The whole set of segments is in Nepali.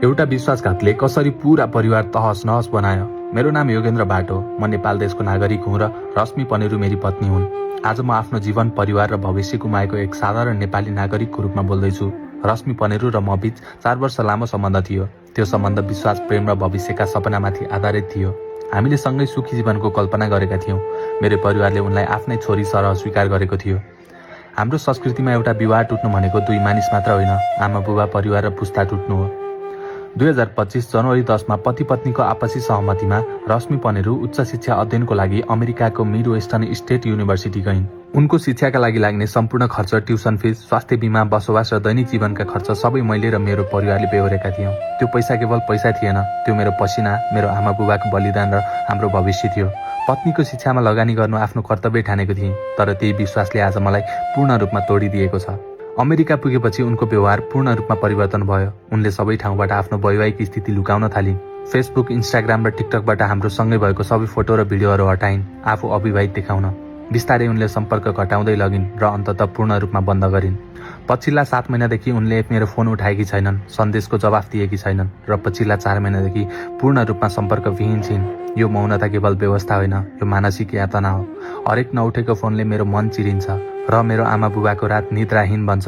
एउटा विश्वासघातले कसरी पूरा परिवार तहस नहस बनायो। मेरो नाम योगेन्द्र बाटो, म नेपाल देशको नागरिक हुँ र रश्मि पनेरू मेरी पत्नी हुन्। आज म आफ्नो जीवन, परिवार र भविष्य गुमाएको एक साधारण नेपाली नागरिकको रूपमा बोल्दैछु। रश्मि पनेरू र म बीच 4 वर्ष लामो सम्बन्ध थियो। त्यो सम्बन्ध विश्वास, प्रेम र भविष्यका सपनामाथि आधारित थियो। हामीले सँगै सुखी जीवनको कल्पना गरेका थियौँ। मेरो परिवारले उनलाई आफ्नै छोरी सरह स्वीकार गरेको थियो। हाम्रो संस्कृतिमा एउटा विवाह टुट्नु भनेको दुई मानिस मात्र होइन, आमा बुबा, परिवार र पुस्ता टुट्नु हो। 2025 जनवरी 10 मा पति पत्नीको आपसी सहमतिमा रश्मि पनेरू उच्च शिक्षा अध्ययनको लागि अमेरिकाको मिड वेस्टर्न स्टेट युनिभर्सिटी गइन्। उनको शिक्षाका लागि लाग्ने सम्पूर्ण खर्च, ट्युसन फिस, स्वास्थ्य बीमा, बसोबास र दैनिक जीवनका खर्च सबै मैले र मेरो परिवारले बेहोरेका थियौँ। त्यो पैसा केवल पैसा थिएन, त्यो मेरो पसिना, मेरो आमा बुबाको बलिदान र हाम्रो भविष्य थियो। पत्नीको शिक्षामा लगानी गर्नु आफ्नो कर्तव्य ठानेको थिएँ, तर त्यही विश्वासले आज मलाई पूर्ण रूपमा तोडिदिएको छ। अमेरिका पुगेपछि उनको व्यवहार पूर्ण रूपमा परिवर्तन भयो। उनले सबै ठाउँबाट आफ्नो वैवाहिक स्थिति लुकाउन थालिन्। फेसबुक, इन्स्टाग्राम र टिकटकबाट हाम्रो सँगै भएको सबै फोटो र भिडियोहरू हटाइन्, आफू अविवाहित देखाउन। बिस्तारै उनले सम्पर्क घटाउँदै लगिन् र अन्ततः पूर्ण रूपमा बन्द गरिन्। पछिल्ला 7 महिनादेखि उनले मेरो फोन उठाएकी छैनन्, सन्देशको जवाफ दिएकी छैनन् र पछिल्ला 4 महिनादेखि पूर्ण रूपमा सम्पर्कविहीन छिन्। यो मौनता केवल व्यवस्था होइन, यो मानसिक यातना हो। हरेक नउठेको फोनले मेरो मन चिरिन्छ र मेरो आमा बुबाको रात निद्राहीन बन्छ।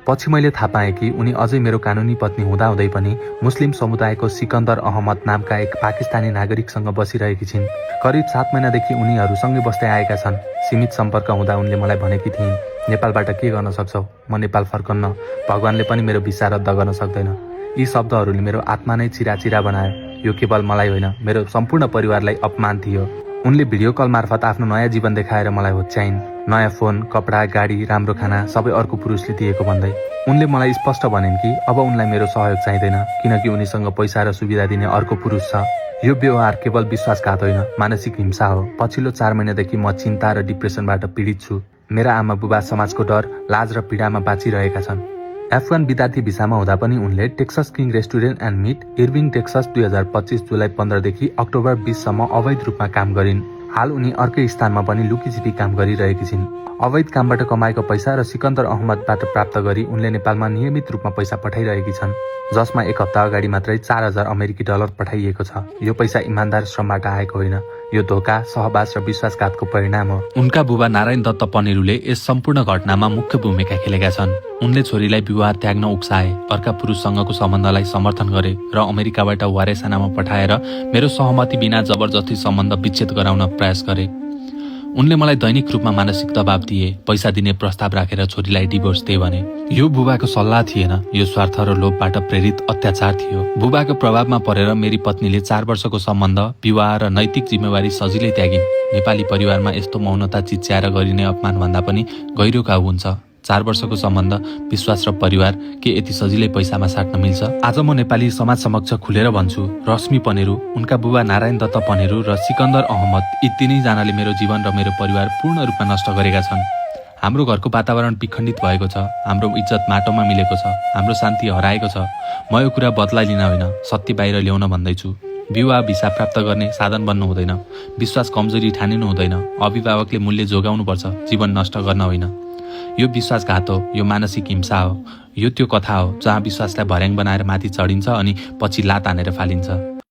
पछि मैले थाहा पाएँ कि उनी अझै मेरो कानुनी पत्नी हुँदाहुँदै पनि मुस्लिम समुदायको सिकन्दर अहमद नामका एक पाकिस्तानी नागरिकसँग बसिरहेकी छिन्। करिब 7 महिनादेखि उनीहरूसँगै बस्दै आएका छन्। सीमित सम्पर्क हुँदा उनले मलाई भनेकी थिइन्, नेपालबाट के गर्न सक्छौ? म नेपाल फर्कन्न, भगवानले पनि मेरो भिसा रद्द गर्न सक्दैन। यी शब्दहरूले मेरो आत्मा नै चिराचिरा बनायो। यो केवल मलाई होइन, मेरो सम्पूर्ण परिवारलाई अपमान थियो। उनले भिडियो कल मार्फत आफ्नो नयाँ जीवन देखाएर मलाई होच्याइन्। नयाँ फोन, कपडा, गाडी, राम्रो खाना सबै अर्को पुरुषले दिएको भन्दै। उनले मलाई स्पष्ट भनिन् कि अब उनलाई मेरो सहयोग चाहिँदैन, किनकि उनीसँग पैसा र सुविधा दिने अर्को पुरुष छ। यो व्यवहार केवल विश्वासघात होइन, मानसिक हिंसा हो। पछिल्लो 4 महिनादेखि म चिन्ता र डिप्रेसनबाट पीडित छु। मेरा आमा बुबा समाजको डर, लाज र पीडामा बाँचिरहेका छन्। F1 विद्यार्थी भिसामा हुँदा पनि उनले Texas king restaurant and meat, Irving, Texas 2025 जुलाई 15 देखि अक्टोबर 20 सम्म अवैध रूपमा काम गरिन्। हाल उनी अर्कै स्थानमा पनि लुकीछिपी काम गरिरहेकी छिन्। अवैध कामबाट कमाएको पैसा र सिकन्दर अहमदबाट प्राप्त गरी उनले नेपालमा नियमित रूपमा पैसा पठाइरहेकी छन्, जसमा 1 हप्ता अगाडि मात्रै 4000 अमेरिकी डलर पठाइएको छ। यो पैसा इमान्दार श्रमबाट आएको होइन, यो धोका, सहवास र विश्वासघातको परिणाम हो। उनका बुबा नारायण दत्त पनेरूले यस सम्पूर्ण घटनामा मुख्य भूमिका खेलेका छन्। उनले छोरीलाई विवाह त्याग्न उक्साए, अर्का पुरुषसँगको सम्बन्धलाई समर्थन गरे र अमेरिकाबाट वारेसानामा पठाएर मेरो सहमति बिना जबरजस्ती सम्बन्ध विच्छेद गराउन प्रयास गरे। उनले मलाई दैनिक रूपमा मानसिक दबाव दिए, पैसा दिने प्रस्ताव राखेर छोरीलाई डिभोर्स दे भने। यो बुबाको सल्लाह थिएन, यो स्वार्थ र लोभबाट प्रेरित अत्याचार थियो। बुबाको प्रभावमा परेर मेरी पत्नीले 4 वर्षको सम्बन्ध, विवाह र नैतिक जिम्मेवारी सजिलै त्यागिन्। नेपाली परिवारमा यस्तो मौनता चिच्याएर गरिने अपमान भन्दा पनि गहिरो घाउ हुन्छ। 4 वर्षको सम्बन्ध, विश्वास र परिवार के यति सजिलै पैसामा साट्न मिल्छ? आज म नेपाली समाज समक्ष खुलेर भन्छु, रश्मि पनेरू, उनका बुबा नारायण दत्त पनेरू र सिकन्दर अहमद, यी तीनैजनाले मेरो जीवन र मेरो परिवार पूर्ण रूपमा नष्ट गरेका छन्। हाम्रो घरको वातावरण विखण्डित भएको छ, हाम्रो इज्जत माटोमा मिलेको छ, हाम्रो शान्ति हराएको छ। म यो कुरा बदला लिन होइन, सत्य बाहिर ल्याउन भन्दैछु। विवाह भिसा प्राप्त गर्ने साधन बन्नु हुँदैन, विश्वास कमजोरी ठानिनु हुँदैन, अभिभावकले मूल्य जोगाउनुपर्छ, जीवन नष्ट गर्न होइन। यो विश्वासघात हो, यो मानसिक हिंसा हो। यो त्यो कथा हो जहाँ विश्वासलाई भर्याङ बनाएर माथि चढिन्छ अनि पछि लात हानेर फालिन्छ।